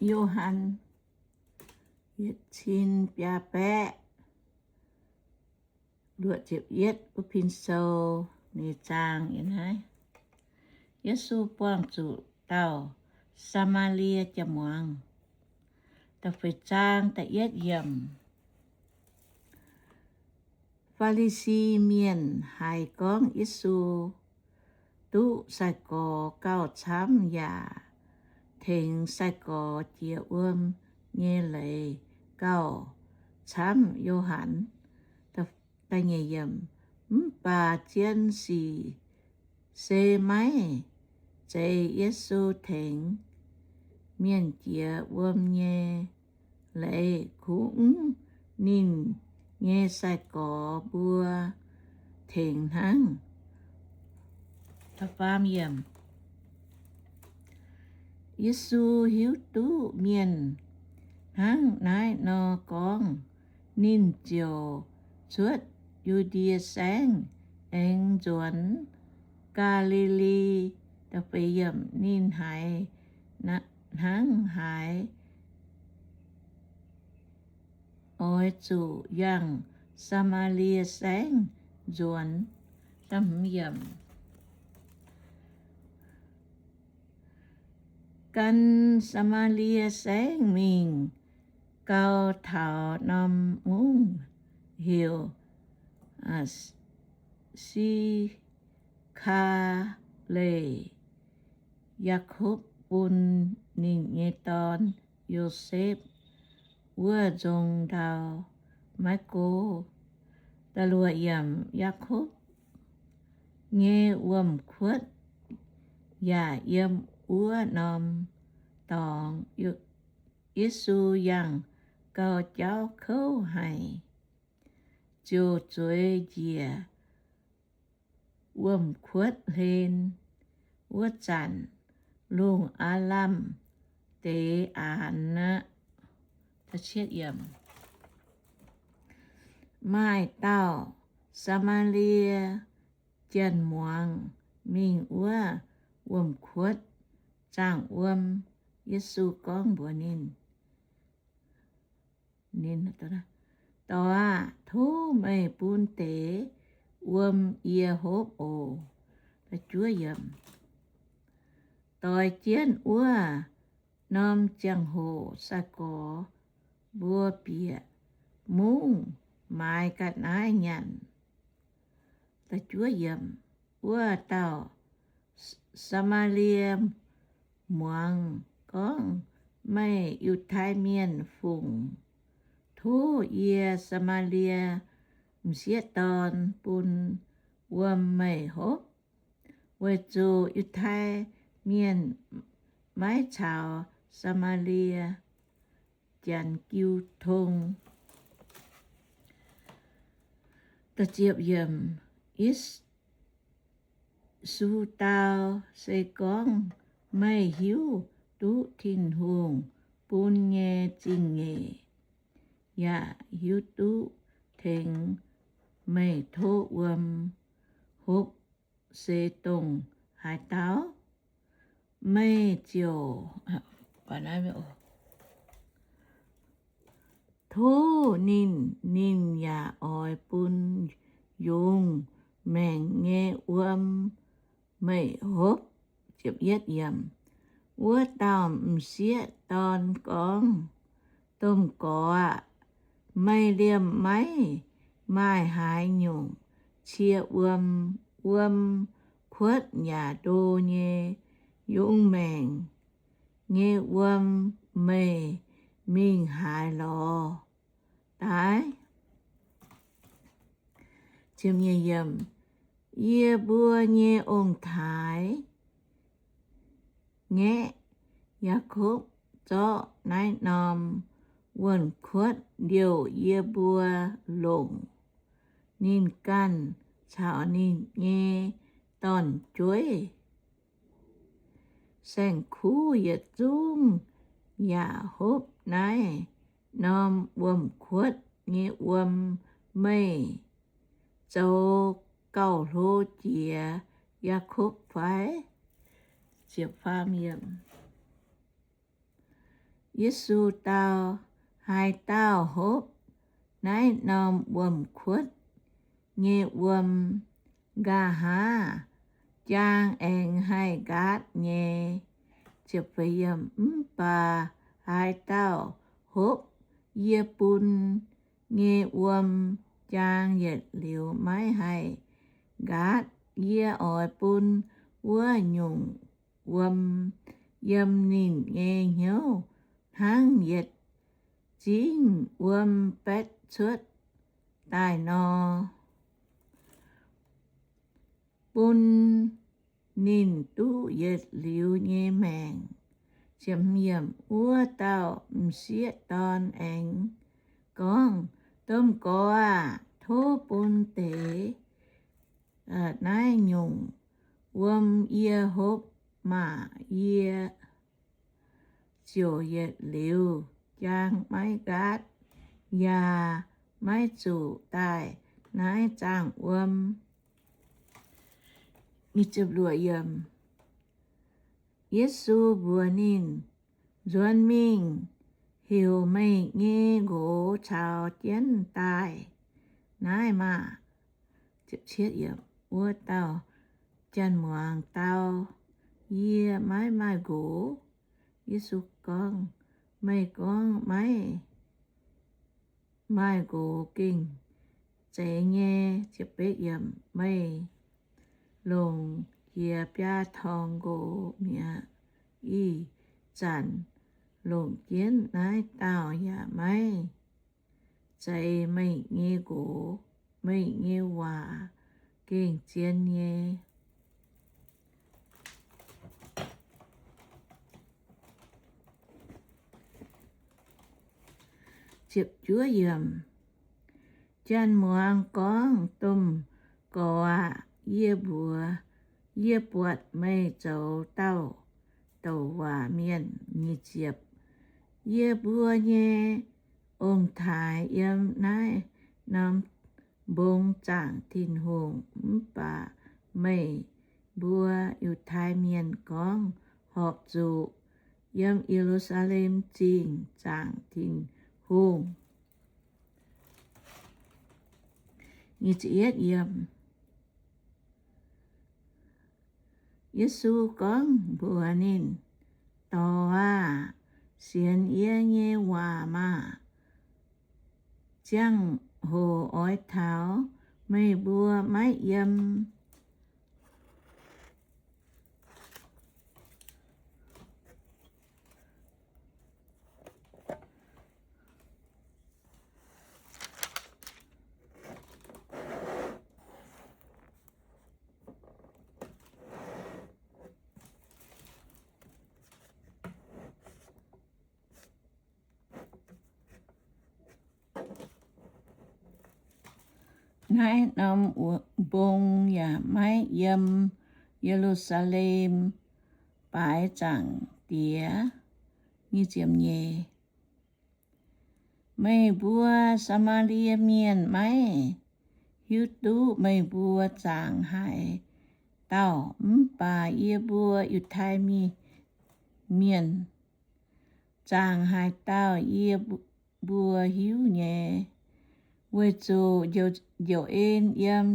Yo^han yietc cin biaa baeqv luoqc ziepc yietv wuov pin sou, ninh zaang yiem naaiv. Yesu buangh zuqc dauh Saa^maa^lie jaa-muangz. Da'feix zaang da'yietv yiemc. Faa^li^si Mienh haiz gorngv Yesu duqv sai-gorx gauh camv yaac tengx sai-gorx jiex wuom nyei leiz gauh camv Yo^han. Mv baac zien sic se maiv zeiz Yesu tengx mienh jiex wuom nyei leiz, kungx ninh nyei sai-gorx mbuo tengx hnangv. Yesu hiuv duqv mienh hnangv naaiv nor gorngv, ninh ziouc cuotv Yu^ndie Saengv aengx nzuonx Gaa^li^li. Ninh haiz hnangv haaix, oix zuqc yangh Saa^maa^lie Saengv nzuonx. Gan Saa^maa^lie Saengv mingh gau, taux norm mungv heuc Si^kaa^leqc, Yaakopv bun ninh nyei dorn, Yosepv, wuov nzong ndau maiv go. Yaakopv nyei wuom-kuotv yaac yiem wuov norm dorngx. Yesu yangh gau jauv kouv haic, ziouc zueiz njiec wuom-kuotv hlen. Wuov zanc lungh aav lamh deix aanx aqv. Maaih dauh Saa^maa^lie jaa-muangz mingh wuov wuom-kuotv zaangh wuom. Yesu gorngv mbuox ninh, Dorc aah! Tov meih bun deix wuom yie hopv oc. Doix jienv wuov norm ziangh hoc sai-gorx mbuo bieqc mungv maaiz ga'naaiv nyanc. Wuov dauh Saa^maa^lie muangx gorngv, Meih Yiutai Mienh fungc, tov yie Saa^maa^lie m'sieqv dorn bun wuom meih hopv, weic zuqc Yiutai Mienh maiv caux Saa^maa^lie Janx jiu tong. Yesu dau se gorngv, Meih hiuv duqv Tin-Hungh bun nyei zingh nyeic, yaac hiuv duqv tengx meih tov wuom hopv se dongh haaix dauh, meih ziouc tov ninh, ninh yaac oix bun yungz maengc nyei wuom meih hopv. Wuov dauh m'sieqv dorn gorngv, Domh Gorx aah! Meih liemh maiv maaih haaix nyungc cie wuom, wuom-kuotv yaac ndo nyei. Yungz maengc nyei wuom meih mingh haaix lorz daaih? Yie mbuo nyei ong-taaix-ngaeqv Yaakopv zorqv naaiv norm wuom-kuotv liouh yie mbuo longc. Ninh ganh caux ninh nyei dorn-jueiv saeng-kuv yietc zungv yaac hopv naaiv norm wuom-kuotv nyei wuom. Meih zoux gauh hlo jiex Yaakopv fai? Yesu dau, Haaix dauh hopv naaiv norm wuom-kuotv nyei wuom, nqa'haav jaang aengx haih nqaatv nyei. Mv baac haaix dauh hopv yie bun nyei wuom, jaang yietc liuz maiv haih nqaatv. Yie oix bun wuov nyungc wuom yiem ninh nyei hnyouv hnangv yietc zingh wuom baetv cuotv daaih nor, bun ninh duqv yietc liuz nyei maengc. Wuov dauh m'sieqv dorn aengx gorngv, Domh Gorx aah! Tov bun deix naaiv nyungc wuom yie hopv maah! Yie ziouc yietc liuz jaang maiv nqaatv, yaac maiv zuqc daaih naaiv zaangh wuom. Yesu mbuox ninh, Nzuonx mingh heuc meih nyei nqox caux jienv daaih naaiv maah! Wuov dauh janx-muangz dau, Yie maiv maaih nqox. Yesu gorngv, Meih gorngv maiv maaih nqox gengh zeiz nyei. Meih longc jiex biaa torngx nqox mi'aqv. Ih zanc longc jienv naaiv dauh yaac maiv zeiz meih nyei nqox. Meih nyei waac gengh zien nyei. Janx-muangz gorngv, Domh Gorx aah! Yie mbuox, yie buatc meih zoux dauh douc waac mienh. Yie mbuo nyei ong-taaix yiem naaiv norm mbong zaangc Tin-Hungh, mv baac meih mbuo Yiutai Mienh gorngv horpc zuqc yiem Ye^lu^saa^lem Zingh zaangc Tin-Hungh. Yesu gorngv mbuox ninh, Dorc aah! Sienx yie nyei waac maah! Ziangh hoc oix taux, meih mbuo maiv yiem. Naaiv norm mbong yaac maiv yiem Ye^lu^saa^lem baaix Zaangc Diex. Meih mbuo Saa^maa^lie Mienh maiv hiuv duqv meih mbuo zaangc haaix dauh, mv baac yie mbuo Yiutai Mienh zaangc haaix dauh yie mbuo hiuv nyei, weic zuqc njoux en yiem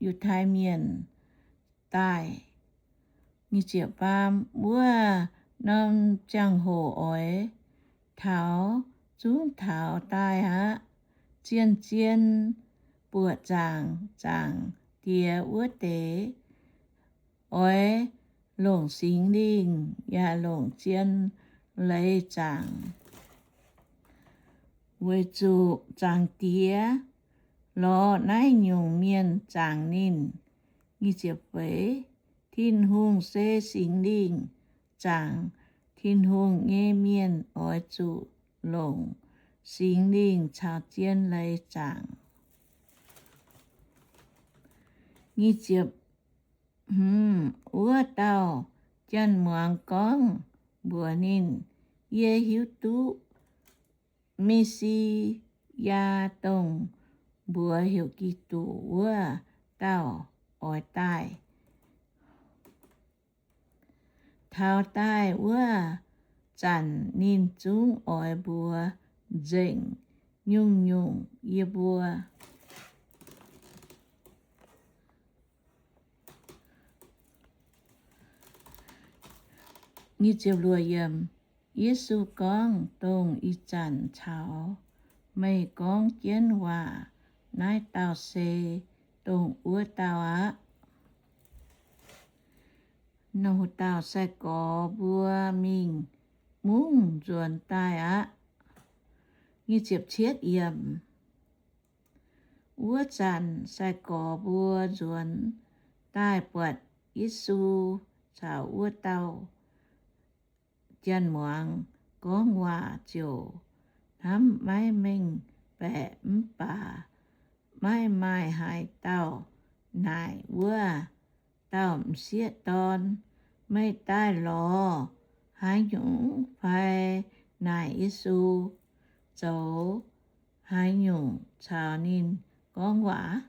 Yiutai Mienh daaih. Wuov norm ziangh hoc oix taux, zungv taux daaih aqv. Zien-zien buoqc zaangc Zaangc Diex wuov deix oix longc Singx Lingh yaac longc zien leiz zaangc, weic zuqc Zaangc Diex lorz naaiv nyungc mienh zaangc ninh. Tin-Hungh se Singx Lingh. Zaangc Tin-Hungh nyei mienh oix zuqc longc Singx Lingh caux zien leiz zaangc. Wuov dauh janx-muangz gorngv mbuox ninh, Yie hiuv duqv Me^si^yaa, dongh mbuox heuc Giduc wuov dauh, oix daaih. Taux daaih wuov zanc ninh zungv oix mbuox nzengc nyungc-nyungc yie mbuo. Yesu gorngv, Dongh ih zanc caux meih gorngv jienv waac naaiv dauh se dongh wuov dauh aqv. Wuov dauh sai-gorx mbuo mingh mungv nzuonx daaih aqv. Wuov zanc sai-gorx mbuo nzuonx daaih buatc Yesu caux wuov dauh janx-muangz gorngv waac ziouc hnamv maiv mengh baeqc, mv baac maiv maaih haaix dauh naaic wuov dauh m'sieqv dorn, Meih daaih lorz haaix nyungc fai naaic Yesu zoux haaix nyungc caux ninh gorngv waac?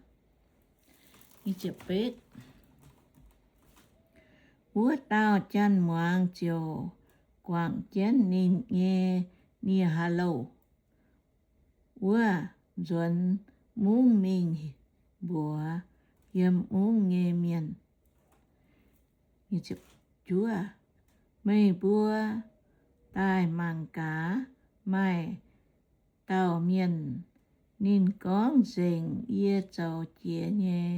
Wuov dauh janx-muangz ziouc guangc jienv ninh nyei nie-haav-louh wuov, nzuonx mungv mingh mbuox yiem mungv nyei mienh, Meih mbuo daaih mangc gaax, maaih dauh mienh, ninh gorngv nzengc yie zoux jiex nyei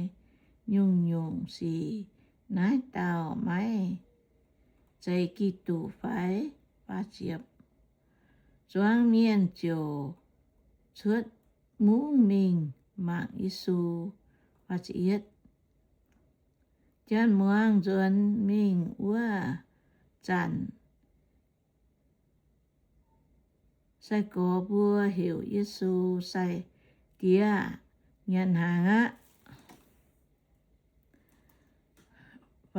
nyungc-nyungc sic, naaiv dauh maiv zeiz Giduc fai? Zuangx mienh ziouc cuotv mungv mingh mangc Yesu. Janx-muangz nzuonx mingh wuov zanc, sai-gorx mbuo heuc Yesu sai-diex nyanc hnaangx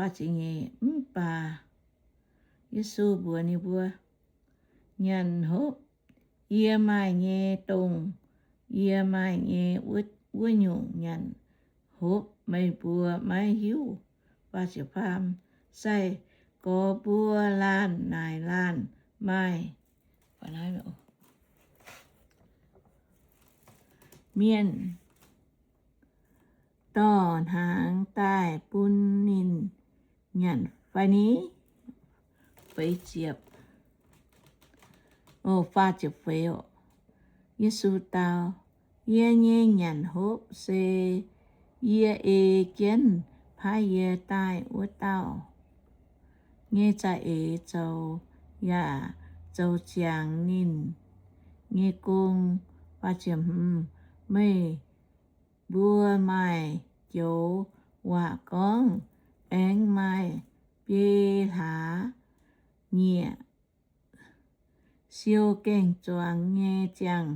aqv. Mv baac Yesu mbuox ninh mbuo, Nyanc hopv yie maaih nyei, dongh yie maaih nyei wuov nyungc nyanc hopv meih mbuo maiv hiuv. Sai-gorx mbuo laanh naaic laanh maaih mienh dorh hnaangx daaih bun ninh nyanc fai ni? Yesu dau, Yie nyei nyanc hopv se yie ei jienv paaiv yie daaih wuov dauh nyei za'eix zoux, yaac zoux ziangx ninh nyei gong. Meih mbuo maaih joux waac gorngv, Aengx maaih biei hlaax nyieqc siou gaeng-zuangx nyei ziangh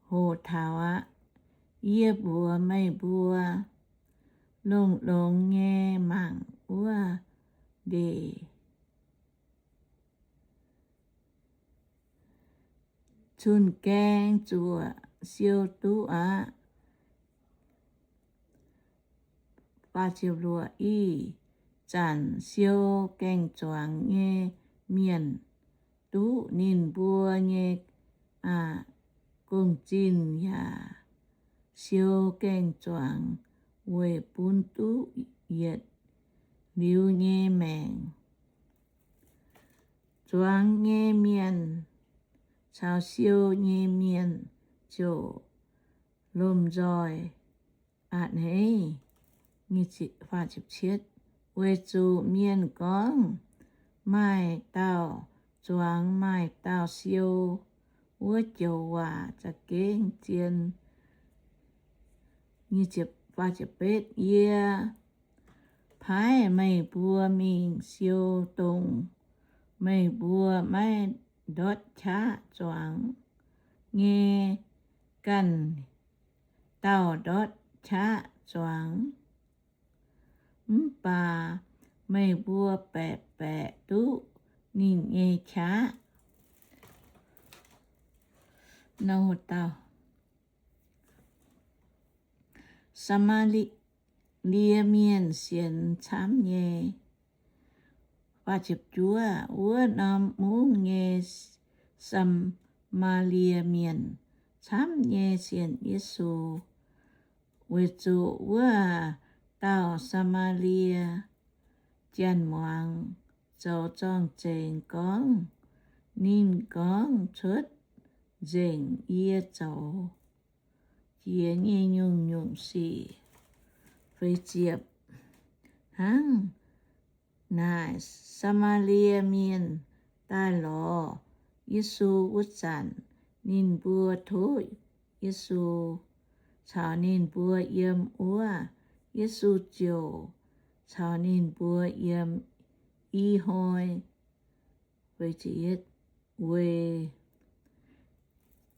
hoc taux aqv. Yie mbuox meih mbuo, longx-longx nyei mangc wuov ndeic cun-gaeng zuoqc siou duqv aqv. Ih zanc siou gaeng-zuangx nyei mienh duqv ninh mbuo nyei gong-zinh yaac siou gaeng-zuangx weic bun duqv yietc liuz nyei maengc. Zuangx nyei mienh caux siou nyei mienh ziouc lomh nzoih a'hneiv. Weic zuqc mienh gorngv, Maaih dauh zuangx maaih dauh siou. Wuov joux waac za'gengh zien. Yie paaiv meih mbuo mingh siou dongh meih mbuo maiv ndortv qaqv zuangx nyei. Ganh dauh ndortv qaqv zuangx, mv baac meih mbuo baeqc baeqc duqv ninh nyei qaqv. Saa^maa^lie Mienh sienx camv nyei. Wuov norm mungv nyei Saa^maa^lie Mienh camv nyei sienx Yesu, weic zuqc wuov dauh Saa^maa^lie janx-muangz zoux zorng-zengx gorngv, ninh gorngv cuotv nzengc yie zoux jiex nyei nyungc-nyungc sic. Hnangv naaic, Saa^maa^lie Mienh daaih lorz Yesu wuov zanc, ninh mbuo tov Yesu caux ninh mbuo yiem wuov. Yesu ziouc caux ninh mbuo yiem i hnoi. Weic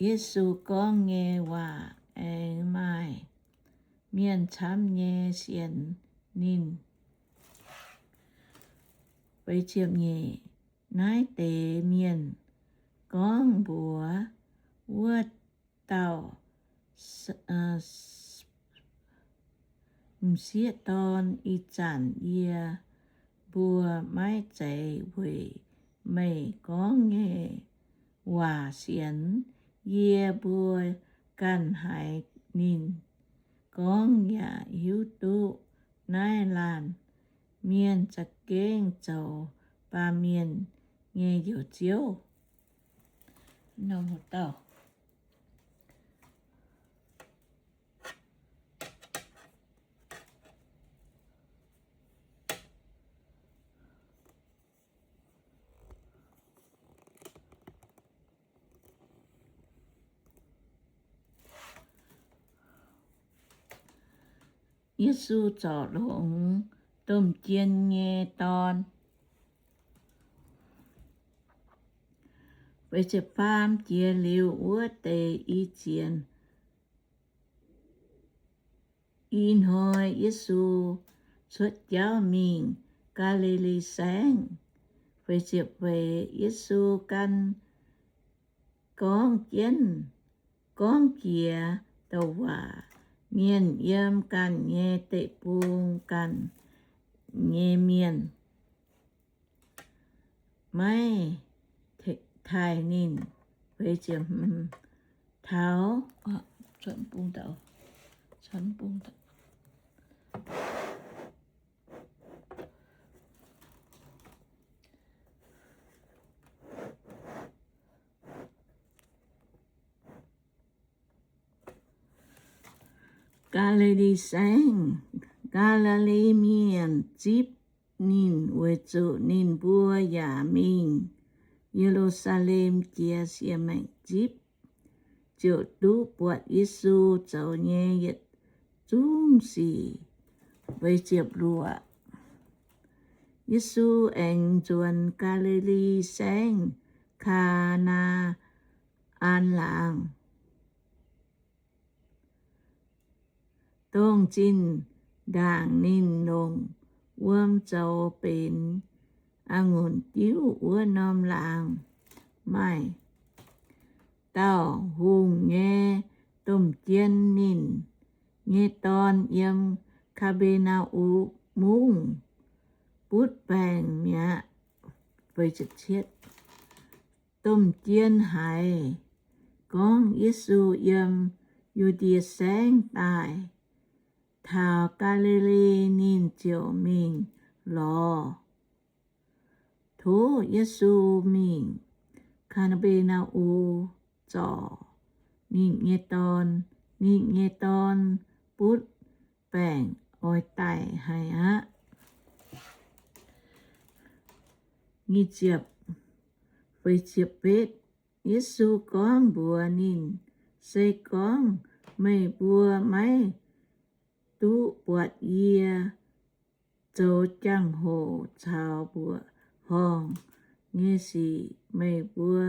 Yesu gorngv nyei waac aengx maaih mienh camv nyei sienx ninh. Naaiv deix mienh gorngv mbuox wuov dauh m'sieqv dorn, Ih zanc yie mbuo maiv zeiz weic meih gorngv nyei waac sienx. Yie mbuo ganh haiz ninh gorngv yaac hiuv duqv naaiv laanh mienh za'gengh zoux baamh mienh nyei Njoux Ziouv. Yesu Zorc Longx Domh Jien Nyei Dorn. Faam jiex liuz wuov deix i ziex i hnoi Yesu cuotv jauv mingh Gaa^li^li Saengv. Yesu gan gorngv jienv, gorngv jiex douc waac. Mienh yiem ganh nyei deic-bung, ganh nyei mienh maiv taaih ninh. Taux Gaa^li^li Saengv, Gaa^li^li Mienh zipv ninh weic zuqc ninh mbuo yaac mingh Ye^lu^saa^lem jiex siex maengc zipv, ziouc duqv buatc Yesu zoux nyei yietc zungv sic. Yesu aengx nzuonx Gaa^li^li Saengv, Kaa^naa^an Laangz, dongh zinh ndaangc ninh longc wuom zoux benx a'ngunc diuv wuov norm laangz. Maaih dauh hungh nyei domh jien, ninh nyei dorn, yiem Kaa^be^naa^um Mungv butv baengc mi'aqv. Domh jien haiz gorngv Yesu yiem Yu^ndie Saengv daaih taux Gaa^li^li, ninh ziouc mingh lorz, tov Yesu mingh Kaa^be^naa^um zorc ninh nyei dorn. Ninh nyei dorn butv baengc oix daic haic aqv. Yesu gorngv mbuox ninh, Se gorngv meih mbuo maiv duqv buatc yie zoux jangx-hoc caux mbuoqc horngh nyei sic, meih mbuo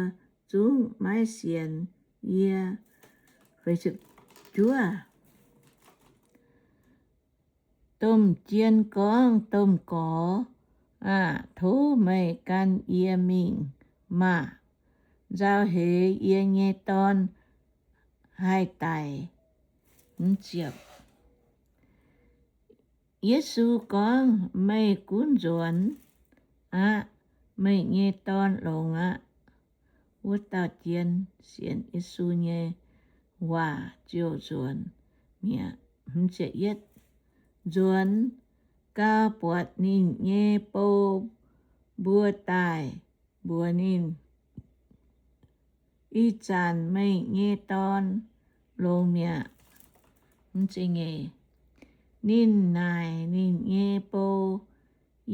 zungv maiv sienx yie. Domh jien gorngv, Domh Gorx aah! Tov meih gan yie mingh maah! Nzauh heix yie nyei dorn haih daic. Yesu gorngv, Meih gunv nzuonx. aqv. Meih nyei Dorn longx aqv. Wuov dauh jien sienx Yesu nyei waac ziouc nzuonx mi'aqv. Nzuonx gau, buatc ninh nyei bou, mbuo daaih mbuox ninh, Ih zanc meih nyei dorn longx mi'aqv. Ninh naaic ninh nyei bou,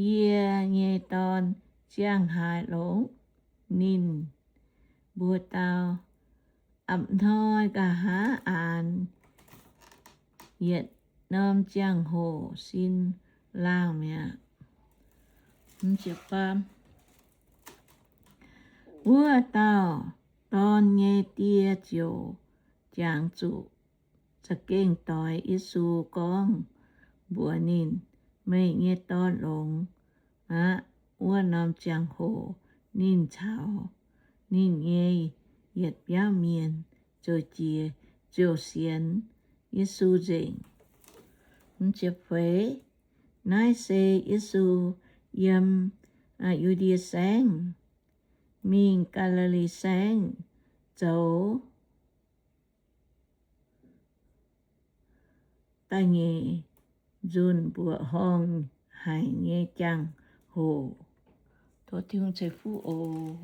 Yie nyei dorn ziangh haaix longx? Ninh mbuox dau, A'hnoi nqa'haav aanx yietc norm ziangh hoc sin laangh mi'aqv. Wuov dauh dorn nyei die ziouc jangx zuqc za'gengh doix Yesu gorngv mbuox ninh, Meih nyei dorn longx aqv. Wuov norm ziangh hoc ninh caux ninh nyei yietc biauv mienh zoux jiex ziouc sienx Yesu nzengc. Naaiv se Yesu yiem Yu^ndie Saengv mingh Gaa^li^li Saengv zoux da'nyeic nzunc mbuoqc horngh haic nyei jangx hoc. Tov Tin-Hungh ceix fuqv oc.